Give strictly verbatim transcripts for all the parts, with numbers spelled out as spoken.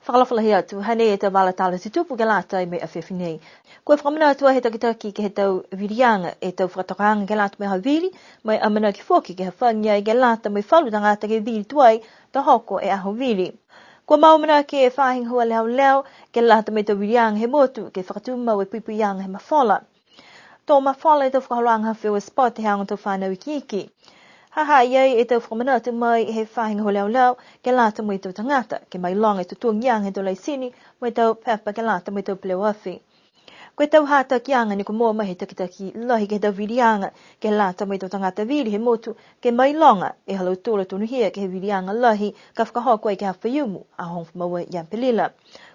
Fakaalofa lahi atu, hanei e tau vala tala tutupu ke lata mo e afiafi nei. Kua fakamanatu ai he takitaki ke he tau viliaga e tau fakatokaaga ke lata mo e vili, mo e amanaki foki ke hafagi ai ke lata mo e falu tagata ke vili tuai, to hoko e aho vili. Kua mau amanaki e faahi gahua leoleo ke lata mo e tau viliaga he motu, ke fakatumau e puipuiaga he mafola. To mafola e tau fakaholoaga ha Feua Sport he aoga tau fanau ikiiki. Ha ha i ai e tau fakamanatu mai he faahi gahua leoleo ke lata mo e tau tagata, ke mailoga e totogiaga he tau laisini, mo e tau pepa ke lata mo e tau peleoafi. Ko e tau hatakiaga ne kua moua mai he takitaki lahi ke he tau viliaga, ke lata mo e tau tagata vili he motu, ke mailoga e ha lautolu a tonuhia ke he viliaga lahi, ka fakahoko ai ke he Aho Faiumu, aho hogofulu ma ua i Apelila.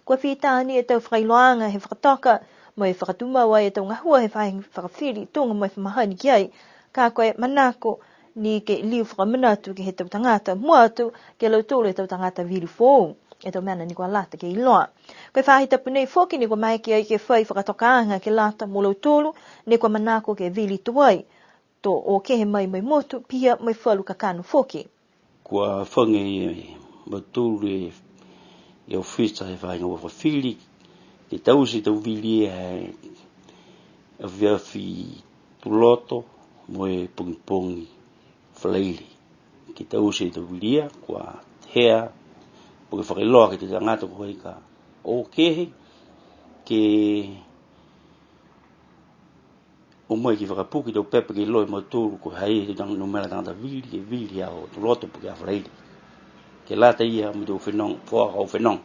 Kua fita ni e tau fakailoaga he fakatoka, mo e fakatumau ai e tau gahua he faahi fakafili, tuga mo e fa mahani ki ai. Ka ko e manako ni ke liu fakamanatu ke he tau tagata, mua atu ke he lautolu e tau tagata vili foou, e tau mena ne kua lata ke iloa. Ko e faahi tapu nei foki ne kua maeke ai ke fai fakatokaaga ke lata mo lautolu ne kua manako ke vili tuai, to o kehe mai mo e motu, pihia mo e falu kakano foki. Kua hafagi e mautolu e, e ofisa he faahi gahua fakafili, ke taute e tau vili e afiafi Tuloto mo e pogipogi Falaile. Ke taute e tau vili ia, kua hea, po ke fakailoa ke he tagata ko hai ka o kehe, ke o mai ke fakapuke e tau pepa ke iloa e mautolu ko hai e tau numela tagata vili, ke vili he aho Tuloto po ke aho Falaile. Ke lata ia mo e tau fenoga, fenoga.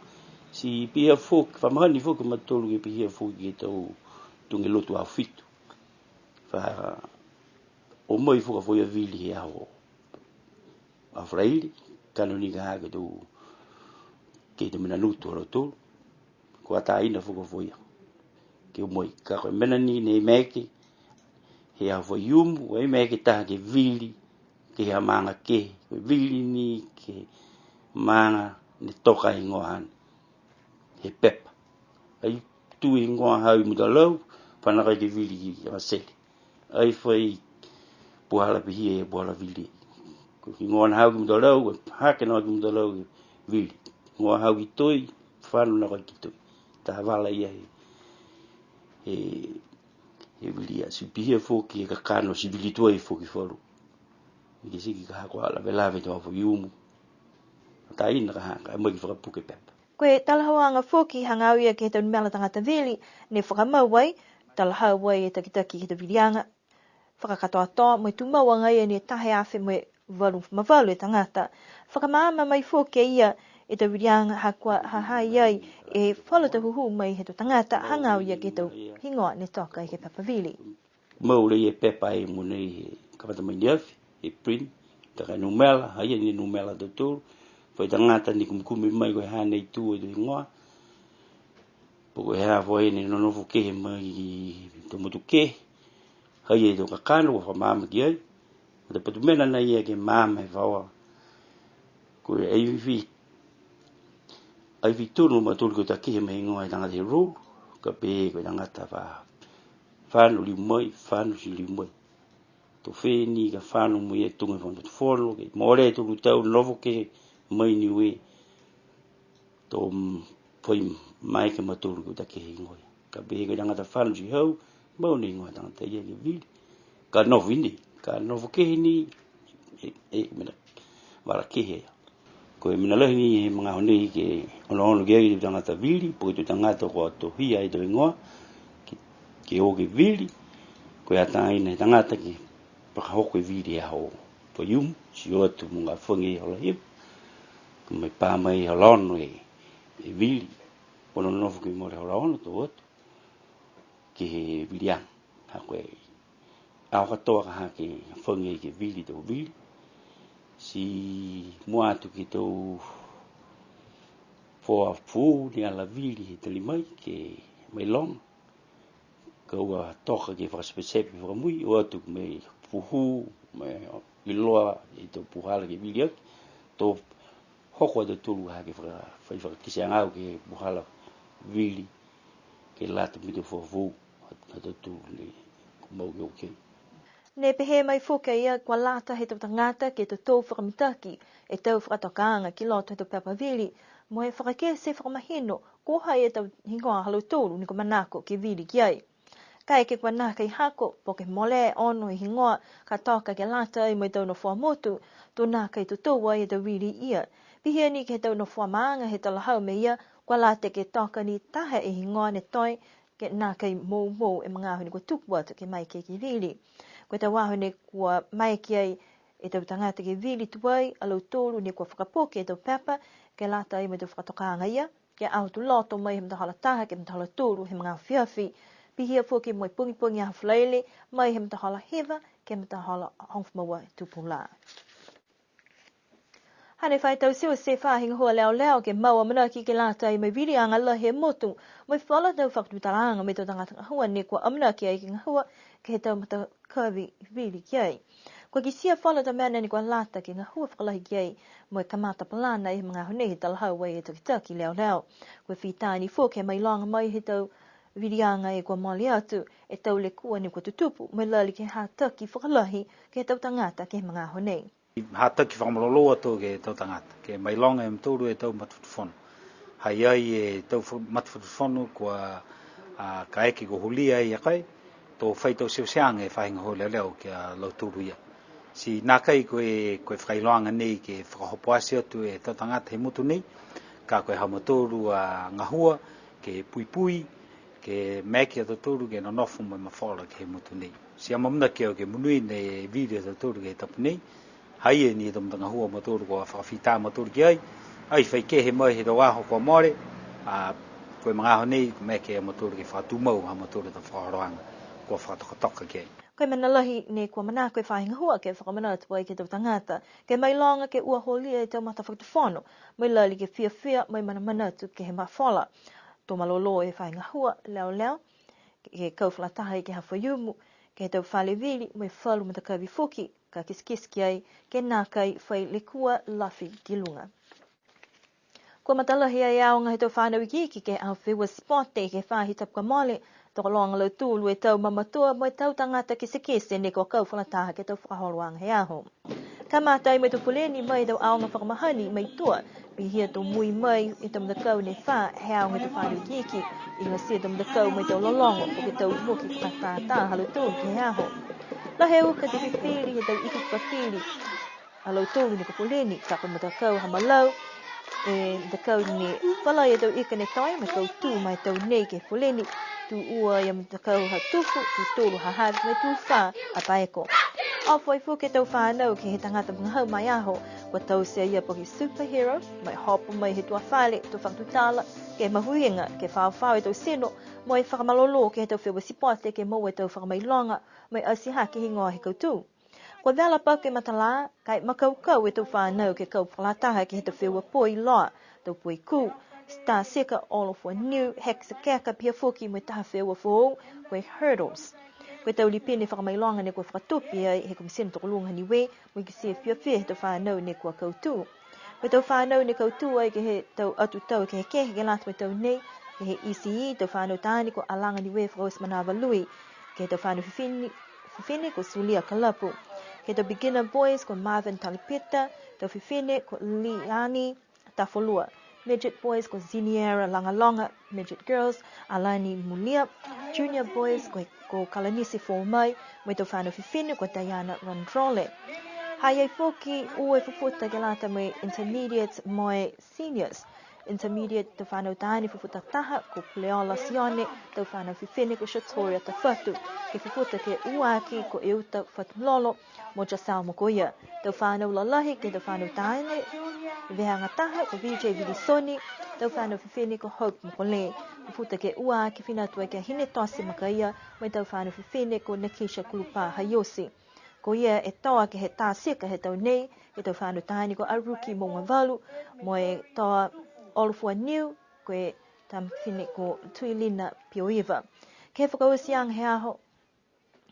Ti pihia foki, fa mahani foki e mautolu ke pihia foki ke he tau tuga e lotu Aho Fitu. Fa o mai foki a foia vili he aho, aho Falaile, kua nonofo ke he tau, ke he tau mena gutu ha lautolu. Kua ataina foki a foia ke o mai, ka ko e mena ni ne maeke he aho Faiumu, ai maeke taha ke vili, ke he maaga kehe, ko e vili ni ke he maaga ne toka e higoa haana he pepa. Ai tū e higoa hau i Mutalau, fa nākai ke vili ki Avatele. Ai fai puhala pihia e puhala vili. Ko e higoa hau ki Mutalau, hake nā ki Mutalau ke vili. Higoa hau ki Toi, fano nākai ki Toi. Taha vala ia he, he, he vili ia. Ti pihia foki e kakano, ti vili tuai foki falu. Ke siki ka ha kua lavelave e tau aho Faiumu. Ataina ka ha, ka e mai ke fakapuke pepa. Ko e talahauaga foki hagaao ia ke he tau numela tagata vili, ne fakamau ai, talahau ai e takitaki ke he tau viliaga fakakatoatoa, mo e tumau agaia ne taha e afe mo e valu ma valu e tagata. Fakamaama mai foki e ia e tau viliaga ha kua ha ha i ai e falu tau hūhū mai he tau tagata, hagaao ia ke he tau higoa ne toka ai ke he pepa vili. Mau lā e pepa ai mogonei he kamata mai neafi, he print, ka e numela, ha i ai ni numela ha tautolu, fai tagata ne kumikumi mai ko e ha ne tū e tau higoa, po ko e ha fai ne nonofo kehe mai i tau motu kehe, ha i ai e tau kakano, kua fakamaama ki ai, Ko e tau mena nā ia ke maama he faoa. Ko e ai fai, ai fai tonu a mautolu ke utakehe mai e higoa he tagata he rolo, ka pehē ko e tagata fa, fano liu mai, fano ti liu mai. To fē ni ka fano mo e tuga he fakatufono, ke mole e tolu tau, nofo kehe mai Niue. To fai mai ke mautolu ke utakehe e higoa. Ka pehē ko e tagata fano ti hau, mau ni e higoa he tagata ia ke vili. Ka nofo i nei, ka nofo kehe ni, e, e, mena, vala kehe ia. Ko e mena lahi ni he magaaho nei ke onoono ki ai e tau tagata vili, po ke tau tagata kua tohia e tau higoa, ke, ke o ke vili, ko e ataina he tagata ke fakahoko e vili he aho Faiumu, ti o atu mo e hafagi e hola hiva, ka mai pā mai hola ono e, e vili, kua nonofo ke mole hola ono to o atu ke he viliaga. Ha ko e aho katoa ka ha ke hafagi ke vili tau vili, ti mua atu ke he tau foa foou ne ala vili he tali mai ke mailoga. Ka ua toka ke fakasepesepe fakamui, o atu mo e fuhu, mo e iloa e tau puhala ke vili aki, to hoko a tautolu ha ke faka-, fai fakakiteaga ke he puhala vili, ke lata mo e tau foa foou ha tautolu ne kua mau ke o ke. Ne pehē mai foki a ia kua lata he tau tagata ke totou fakamitaki e tau fakatokaaga ki loto he tau pepa vili, mo e fakakite fakamahino ko hai e tau higoa ha lautolu ne kua manako ke vili ki ai. Kaeke kua nākai hako, po ke mole e ono e higoa ka toka ke lata ai mo e tau nofoa motu, to nākai totou ai e tau vili ia. Pihia ni ke he tau nofoa maaga he talahau mena ia, kua lata ke toka ni taha e higoa ne toe, ke nākai moumou e magaaho ne kua tuku atu ke maeke ke vili. Ko e tau aho ne kua maeke ai e tau tagata ke vili tuai a lautolu ne kua fakapuke e tau pepa, ke lata ai mo e tau fakatokaaga ia, ke he aho Tuloto mai he matahola taha ke he matahola tolu he magaaho afiafi. Pihia foki mo e pogipogi Aho Falaile mai he matahola hiva ke he matahola hogofulu ma ua tupulā. Hane fai tau siu e faahi gahua leoleo ke mau amanaki ke lata ai mo e viliaga lahi he motu, mo e falu tau fakatutalaaga mo e tau tagata gahua ne kua amanaki ai ke gahua ke he tau matakavi vili ki ai. Kua kitia falu tau mena ne kua lata ke gahua fakalahi ki ai, mo e kamata palana he magaaho nei he talahau ai e takitaki leoleo. Kua fita ni foki he mailoga mai he tau viliaga e kua mole atu e tau lekua ne kua tutupu, mo e lali ke hataki fakalahi ke he tau tagata ke he magaaho nei. Hataki fakamalolō atu ke he tau tagata, ke mailoga e mautolu e tau matafakatufono. Ha i ai e tau fa-, matafakatufono kua, a, kaeke kua holia ai a kai, to fai tau teuteuaga e faahi gahua leoleo ki a lautolu ia. Ti nākai ko e, ko e fakailoaga nei ke fakahopoate atu e tau tagata he motu nei, ka ko e ha mautolu a gahua, ke puipui, ke maeke a tautolu ke nonofo mo e mafola ke he motu nei. Ti amaamanaki au ke monuina e vili a tautolu ke he tapu nei, ha ia ni e tau matagahua a mautolu kua fakafita a mautolu ki ai, ai fai kehe mai he tau aho kua mole, a, ko e magaaho nei, maeke a mautolu ke fakatumau ha mautolu a tau fakaholoaga kua fakatokatoka ki ai. Ko e mena lahi ne kua manako e faahi gahua ke fakamanatu ai ke he tau tagata, ke mailoga ke ua holia e tau matafakatufono, mo e lali ke fiafia mo e manamanatu ke he mafola. To malolō e faahi gahua leoleo, ke kau fakalataha ke he faiumu, ke he tau fale vili, mo e falu matakavi foki, ka kitekite ki ai, ke nākai fai lekua lafi ki luga. Kua matalahi e aoga he tau fanau ikiiki ke he aho feua sipote ke he faahi tapu kua mole, tokologa a lautolu e tau mamatua mo e tau tagata kitekite ne kua kau fakalataha ke he tau fakaholoaga he aho. Kamata ai mo e tau poleni mai he tau aoga fakamahani mai tua, pihia to mui mai e tau matakau ne fā he aoga he tau fanau ikiiki, igatia e tau matakau mo e tau lologo, po ke tau moki fakatātā ha lautolu ke he aho. Lahi e uka e tau fifili he tau ika fakafili a lautolu ne kua poleni, ka ko e matakau ha Malau, e matakau ne fa lahi e tau ika ne toe, mo e kautū ma e tau nei ke he poleni, tū ua e matakau ha Tufu, tū tolu ha Have, mo e tū fā a Paeko. Ofo ai foki e tau fanau ke he tagata vagahau ma e aho, kua taute a ia po ke superhero, mo e hopo mai he tua fale, to fakatutala, ke mahuiga, ke faofao e tau tino, mo e fakamalolō ke he tau feua sipote, ke moua e tau fakamailoga, mo e ati hake e higoa he kautū. Kua vela paku e matalā, ka e makaukau e tau fanau ke kau fakalataha ke he tau feua poi loa, tau poi kū, star sticker, olo fua niu, hekesakeka, pihia foki mo e taha feua foou, ko e hurdles. Ko e tau lipine fakamailoga ne kua fakatupe ai he Komisina Tokoluga ha Niue, mo e kitia e fiafia he tau fanau ne kua kautū. Ko e tau fanau ne kautū ai ke he tau atu tau kehekehe ke lata mo e tau nei, ke he E C E, tau fanau taane ko Alaga Niue Fakaotimanava Lui, ke he tau fanau fifine, fifine ko Sulia Kalapu, ke he tau beginner boys ko Marvin Talipita, tau fifine ko Liani Tafolua, midget boys ko Ziniera Lagaloga, midget girls Alani Mulia, junior boys ko, ko Kalanisi Fomai, mo e tau fanau fifine ko Diana Rondrole. Ha i ai foki ua e fufuta ke lata mo e intermediates mo e seniors. Intermediate tau fanau taane fufuta taha ko Puleola Sione, tau fanau fifine ko Shatoria Tafatu, ke fufuta ke ua aki ko Euta Fatulolo, mo Giselle Mokoia. Tau fanau lalahi ke he tau fanau taane, veheaga taha ko V J Vilisoni, tau fanau fifine ko Hope Mokole. Fufuta ke ua aki fina atu ai ki a Hinetosi Makaia, mo e tau fanau fifine ko Nakisha Kulupa Hayosi. Ko ia e toa ke he tā tika he tau nei, ke he tau fanau taane ko Aruki Mougavalu, mo e toa olo fua niu, ko e tama fifine ko Tuilina Pioiva. Ke he fakaotiaga he aho,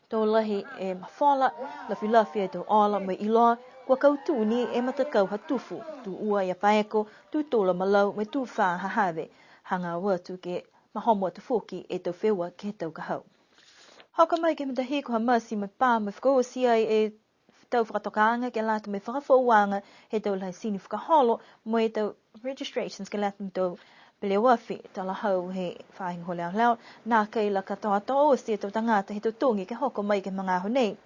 to lahi e mafola, lafilafi e tau ola mo e iloa, kua kautū ni e matakau ha Tufu, tū ua ia Paeko, tū tolu a Malau, mo e tū fā ha Have, hagaao atu ke mahomo atu foki e tau feua ke he tau ka hau. Hoko mai ke he matahiku ha Masi mo e pā mo e fakaoti ai e tau fakatokaaga ke lata mo e fakafoouaga he tau laisini fakaholo mo e tau registrations ke lata mo e tau peleoafi. Talahau he faahi gahua leoleo, nākai la katoatoa oti e tau tagata he totogi ke hoko mai ke he magaaho nei.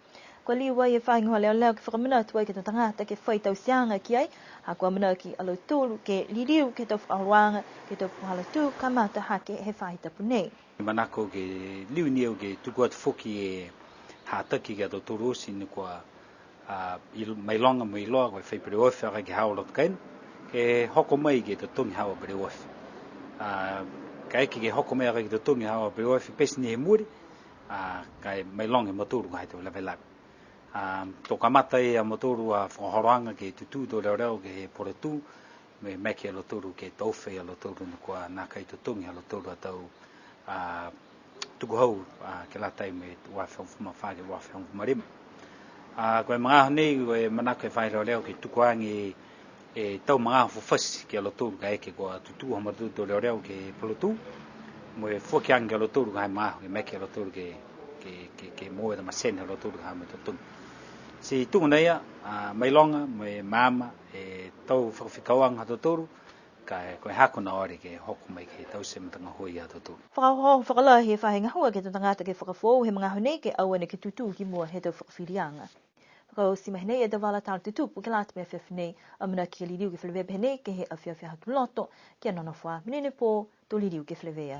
Kua liu ai e faahi gahua leoleo ke fakamanatu ai ke he tau tagata ke fai tauteaga ki ai, ha kua amanaki a lautolu ke liliu ke he tau fakaholoaga ke he tau puhala tū kamata hake he faahi tapu nei. Manako ke liu ni au ke tuku atu foki e hataki ki a tautolu oti ne kua, a, il-, mailoga mo e iloa ko e fai peleoafi aka ke he haau a loto kaina, ke hoko mai ke totogi haau a peleoafi. A, kaeke ke hoko mai aka ke totogi haau a peleoafi pete ni he muli, a, ka e mailoga e mautolu ka he tau lavelave. A, to kamata e a mautolu a fakaholoaga ke tutū tau leoleo ke he puhala tū, mo e maeke a lautolu ke taofi a lautolu ne kua nākai totogi ha lautolu a tau, a, tukuhau, a, ke lata mo e ua afe hogofulu ma fā ke ua afe hogofulu ma lima. A, ko e magaaho nei, ko e manako e faahi leoleo ke tuku age e tau magaaho fafati ki a lautolu kaeke kua tutū ha mautolu tau leoleo ke he puhala tū, mo e foaki age ki a lautolu ka e magaaho ke maeke a lautolu ke, ke, ke, ke moua e tau masani ha lautolu ka ha mo e totogi. Ti tuga nei a, a, mailoga mo e maama e tau fakafekauaga ha tautolu, ka e ko e haaku ne ole ke hoko mai ke taute e matagahua ia ha tautolu. Fakaohooho fakalahi e faahi gahua ke he tau tagata ke fakafoou he magaaho nei ke aua neke tutū ki mua he tau fakafiliaga. Fakaoti mai nei e tau vala tala tutupu ke lata mo e afiafi nei, amanaki ke liliu ke feleveia pehē nei ke he afiafi Aho Tuloto, kia nonofo ā, monuina e pō, to liliu ke feleveia.